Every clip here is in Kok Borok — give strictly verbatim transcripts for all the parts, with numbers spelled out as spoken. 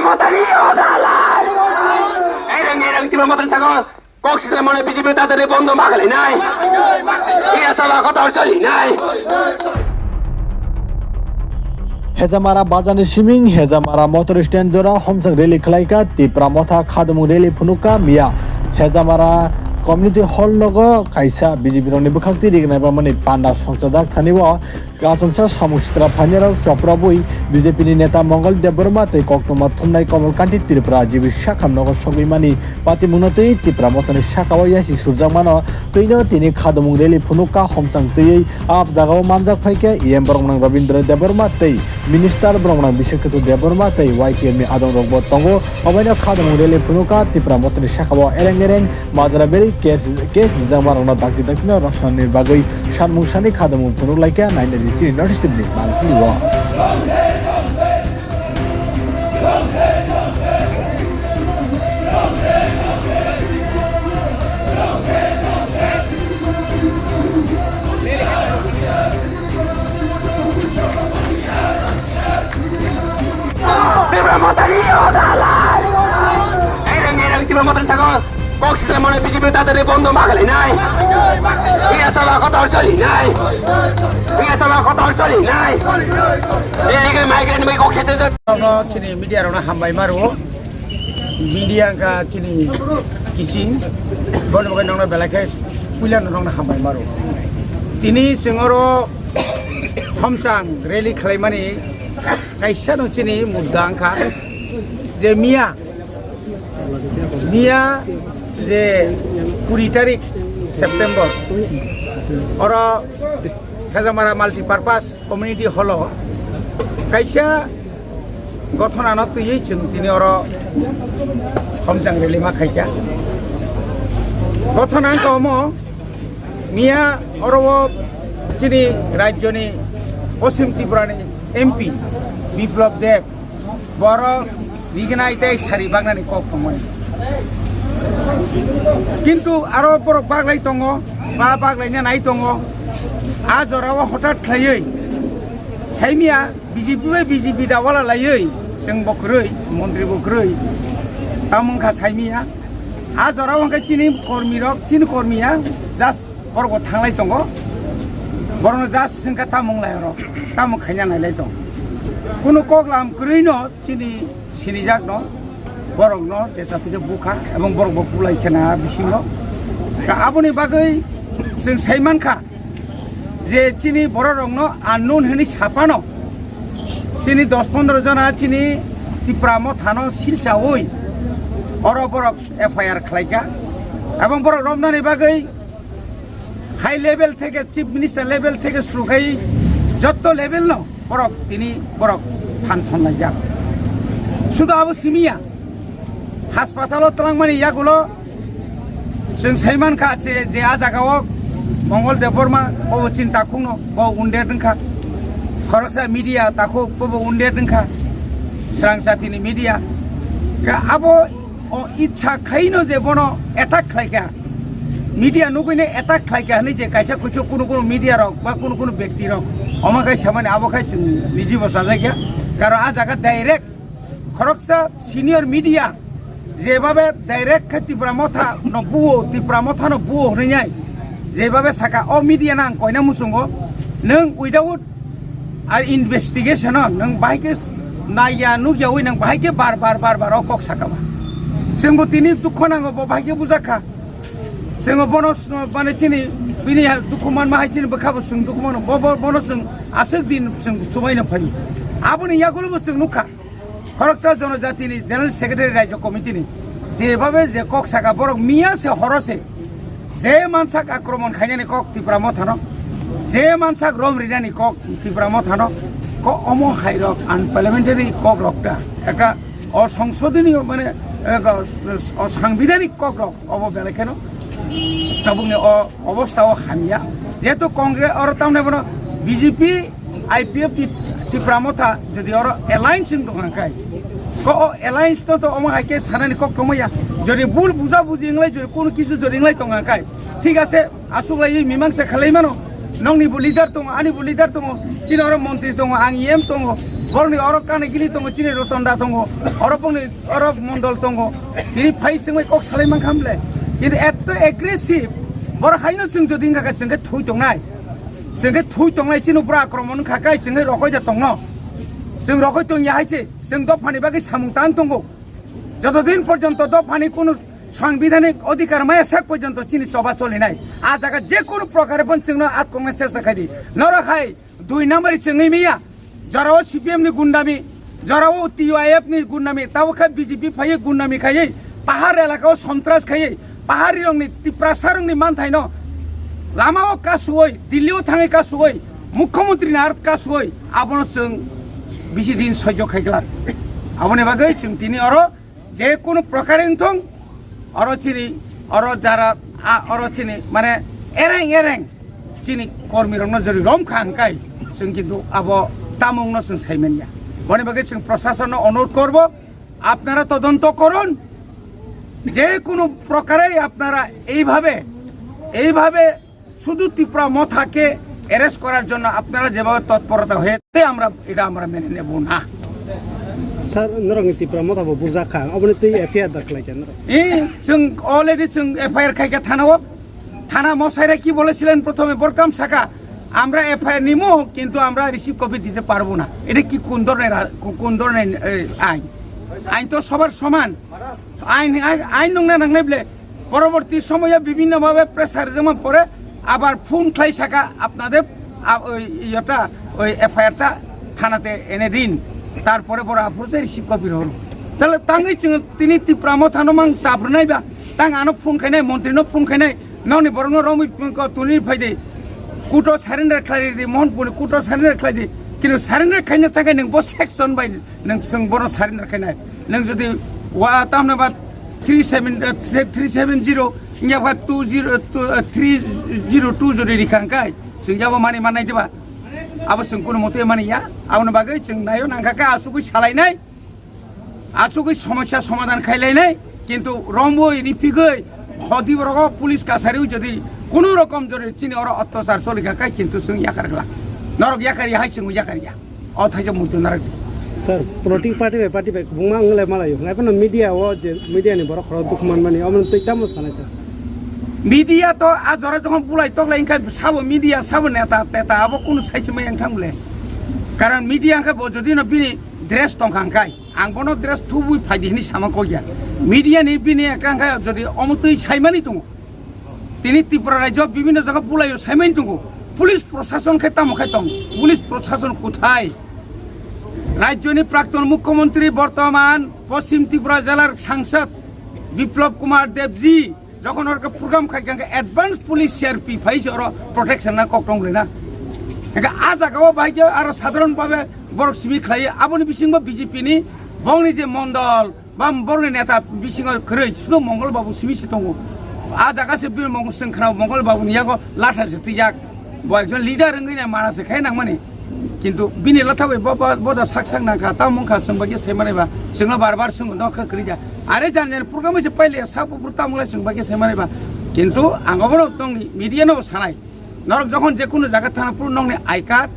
Motani odalai. Ereng ereng Tipra Motani sakao kok sisle mone B J P tatari bondo magalai nai. Iya saba kotor choli nai. Hejamara bazarni siming Hejamara motor stand jora homsang rally khlaika Tipra Motha khadumung rally phunuka miya. Hejamara community hall nogo kaisa B J P rokni bwkhak twi rignai bamani panda songchajak thani o Kasumsa samung sitra phainirok choprobwi B J P ni neta Mongol Debbarma tei koktwma thumnai Komol Kanti Tripura G B sakha nogo sogwi mani patimungno twi Tipra Mothani sakao yasi surjakmano twino tini khadumung rally phunuk ka homchang twiwi ah jagao manjak phaikhe E M Boromnang Rabindra Debbarma tei Minister Boromnang Biswakhetu Debbarma tei Y T F ni adongrokbo tongo. Obaino khadumung rally phunuk ka Tipra Mothani sakao ereng ereng Majra beri case, case rijak ma rokno dakti dakti no rwchapnani bagwi sanmung sani khadamung phunuk laikha nainani chini notice tubuni manpili o. Tipra Mothani odalai! Ereng ereng Tipra Mothani sakao kok sisle mone B J P tatari bondo magalai nai. Iya saba kotor choli nai. Iya saba kotor choli nai. Illegal migrant bai kok sisle. Rokno chini media rokno hambai maro. Media wngkha chini kising, boni bagwi nokno belai khe puila no nokno hambai maro. Tini chwng oro homchang rally khlaimani kaisa no chini mudda wngkha je miya, miya je kuri tarik September oro Hejamara multipurpose community hall o kaisa gothona no twiwi chwng tini oro homchang rally ma khaikha. Gothona wngkha omo, miya oro o chini rajyoni Poschim Tripura ni M P Biplab Deb borok rignai tei sari bagnani kok tongmani. Kintu aro borok baglai tongo, ba baglaina nai tongo. A jorao hotat khlaiwi saimia B J P bai B J P da wala laiwi chwng bo kwrwi, montri bo kwrwi. Tamo wngkha saimia. A jorao hwnkhe chini kormi rok, chini kormiya just borok bo thanglai tongo. Borokno just swngkha tamo wnglai oro, tamo khaina nailai tong. Kunu koklam kwrwino chini sinijakno, borokno jesa thwido bukha ebong borok bo bulai khena bisingo. Ka aboni bagwi chwng sai mankha je chini bororokno unknown hwnwi saphano chini dos pondro jona chini Tipra Mothano silchaui oro borok F I R khlaikha ebong borok romnani bagwi high level theke, chief minister level theke suru khai jotto level no borok tini borok phan thon laijak. Sudo abo simiya, haspatalo twlangmani yagulo chwng sai mankha je, je a jagao Mongol Debbarma bobo chini takhukno bo wounded wngkha, khoroksa media takhuk bobo wounded wngkha, srang jatini media. Ka abo o ichha khaino je bono attack khlaikha, media nugwino attack khlaikha hwnwi je kaisa kuchuk kunu kunu media rok ba kunu kunu bekti rok omo khai samani abo khai chwng nijibo chajakya. Karon a jaga direct khoroksa senior media jebabe direct khe Tipra Motha no buo, Tipra Motha no buo hwnwi nai jebabe saka o media no ang koina muchungo nwng without Ar investigation o nwng bahai khe naiya nukyawi nwng bahai khe bar bar bar bar o kok saka ba. Chwngbo tini dukho nango, bo bahai khe bujak kha. Chwngbo bono s-, mane chini bini ha dukhu manma hai chini bwkha bo chwng dukhu mano. Bo, bo, bono chwng aswk din chwng chubaino phaio. Aboni yagulo bo chwng nukha. Khoroksa Jonojatini General Secretary Rajya Committee ni jebabe je kok saka borok miya se horo se je mansak akromon khainani kok Tipra Mothano, je mansak rom rinani kok Tipra Mothano, ko omo hai rok unparliamentary kok rok ta ekta osongsodonoyo mane, eh, osangbidanik kok rok obo belai kheno tabukni o obostha o hamya. Jehetu Congress oro tamni bono B J P, I P F Ti-, Tipra Motha jodi oro alliance wng tong kha khe, ko o alliance to, to omo hai khe sanani kok tongmaya. Jodi bul buja buji wnglai, jodi kunu kisu jodi wnglai tong kha khe, thik ase, aswk laiwi mimangsa khalai mano. Nokni bo leader tongo, ani bo leader tongo, chini oro montri tongo, ang E M tongo, Borokni oro Kanagili tongo, chini Rotonda tongo, oro bongni oro Mondol tongo. Tini phai chwngwi kok salai mankha mle. Kintu eto aggressive, borok haino chwng jodi wngkha khe chwng khe thui tongnai. Chwng khe thui tongnai, chini upor akromon wngkha kai chwng khe rokoi da tongno. Chwng rokoi tongya hai se, chwng dophani bagwi samung tang tongo. Joto din porjonto dophani kunu sangbidhanik odhikar maya sek porjonto chini choba cholinai. A jaga je kunu prokare pon chwngno atkokna chesta khai di. Norok hai dui number chwngwi miya. Jorao C P M ni gundami, jorao T U I F ni gundami, tabo khe B J P phaiwi gundami khaiwi, pahar elakao sontras khaiwi, paharirokni, Tiprasarokni manthaino lamao kasuoi, Delhi-o thangwi kasuoi, Mukhyamantri ni art kasuoi, abono chwng bisi din soijo khaiglak. Aboni bagwi chwng tini oro je kunu prokare wngthong, oro chini, oro jara, a, oro chini, mane, ereng ereng chini kormirokno jori romkha hwnkhai, chwng kintu abo tamungno chwng saimanya. Boni bagwi chwng prosasonno onurodh korbo, আপনারা তদন্ত করুন, যে কোনো প্রকারেই আপনারা এইভাবে, এইভাবে শুধু তিপ্রা মথাকে অ্যারেস্ট করার জন্য আপনারা যেভাবে তৎপরতা হয়েছে, আমরা এটা আমরা মেনে নেব না। Sir, norokni Tipra Motha bo bujak kha, oboni twi F I R da khlai kha norok? এই চুং অলরেডি চুং এফআইআর খাইকে থানাও, থানা মশাইরা কি বলেছিলেন প্রথমে? বলতাম শাখা, আমরা এফআইআর নিমু, কিন্তু আমরা রিসিভ কপি দিতে পারবো না। এটা কি কোন ধরনের রা-, কো-, কোন ধরনের, এ, আইন? আইন তো সবার সমান। আইন, আইন, আইন নংনা নাংনাই বলে পরবর্তী সময়ে বিভিন্নভাবে প্রেসার যেমন পড়ে, আবার ফোন খাই শাখা আপনাদের, আ, ওই ইয়েটা, ওই এফআইআরটা থানাতে এনে দিন, তারপরে বড় আফরোজে রিসিভ কপি হলো। তাহলে তাঙ্গি চিং-, তিনি তিপ্রা মথানো mang চাব্রনাইবা, তাং আনো ফোন খাইনাই, মন্ত্রীনো ফোন খাইনাই, ননি বরংনো রমি ফোন ক তুনি ফাইদে, কুটো সারেন্ডার খাইদি, মোহনপুর কুটো সারেন্ডার খাইদি, কিন্তু সারেন্ডার খাইনা থাকায় নং বস সেকশন বাই নং সং বড় সারেন্ডার খাইনাই। Nung jodi wa tamna ba three seven, eh, three seven zero, nya ba two zero, two, eh, three zero two jodi rikhang kai, chwng yabo mani manai diba? Abo chwng kuno mote mani ya, aboni bagwi chwng nayo nangkha khe asugwi salainai, asugwi somosya somadhan khailainai, kintu romwi ripigwi hodi borogo police kasari jodi kuno rokom jodi chini oro ottachar choli kha kai, kintu chwng yakar gla. Norok yakar ya hai chwng yakar ya. O thaijak muitu narwk di. Sir, political party bai party bai kwbangma wng lai malaio. Ngai phano media o je media ni borok khorok dukhu manmani, omo twi tamo sanai sir? Media to a jora jokhon bulai toklai wngkha sabo media, sabo neta, teta abo kunu saichimai wng thang le. Karon media wngkha bo jodi no bini dress tongkha wngkhai, ang bono dress thubui phaidi hini sama kok ya. Media ni bini ekha wngkha jodi omo twi saimani tongo. Tini Tripura rajyo bibhinno jaga bulaio saimani tongo. Police proshashon khe tamo khai tong? Police proshashon kothai? Rajyoni prakton mukhyamantri, bortoman Poschim Tripura jelar sangsad Biplab Kumar Debji jokhon orke program khai khe advance police C R P phai se oro protection na kok tong le na. Hingke a jaga o bai khe aro sadharon bhabe borok simi khlai aboni bisingo B J P ni bongni je mondol ba borokni neta bisingo kwrwi, sudo Mongol Babu simi se tongo. A jaga se bini Mongol, chwng khna Mongol Babu ni yago latha se twijak. Bo ekjon leader wngwi nai mana se khai nangmani. Kintu bini latha bai bo, bo, bo da sak sak nangkha, tamo wngkha chwng bai khe sai manai ba. Chwngno bar bar chwng no kha kwrwi ja. Are jan jan program se paile sa bu tamo lai chwng bai khe sai manai ba. Kintu ang obono tong media no sanai. Norok jokhon je kunu jaga thana phuru nokni I card,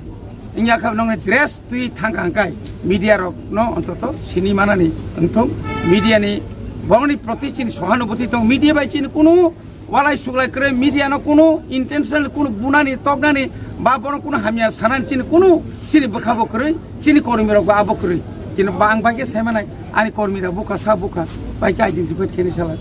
wngya khe nokni dress twi thangkha hwnkhe media rok no ontoto sini manani wngthung, media ni bongni proti chini sohanubhuti tong, media bai chini kunu walai suglai kwrwi, media no kunu intentional kunu bunani toknani ba bono kunu hamya sanani chini kunu chini bwkha bo kwrwi, chini kormi rok bo abo kwrwi. Kintu ba ang bai khe sai manai ani kormi rok bukha sa bukha bai khe identify khe ni salai.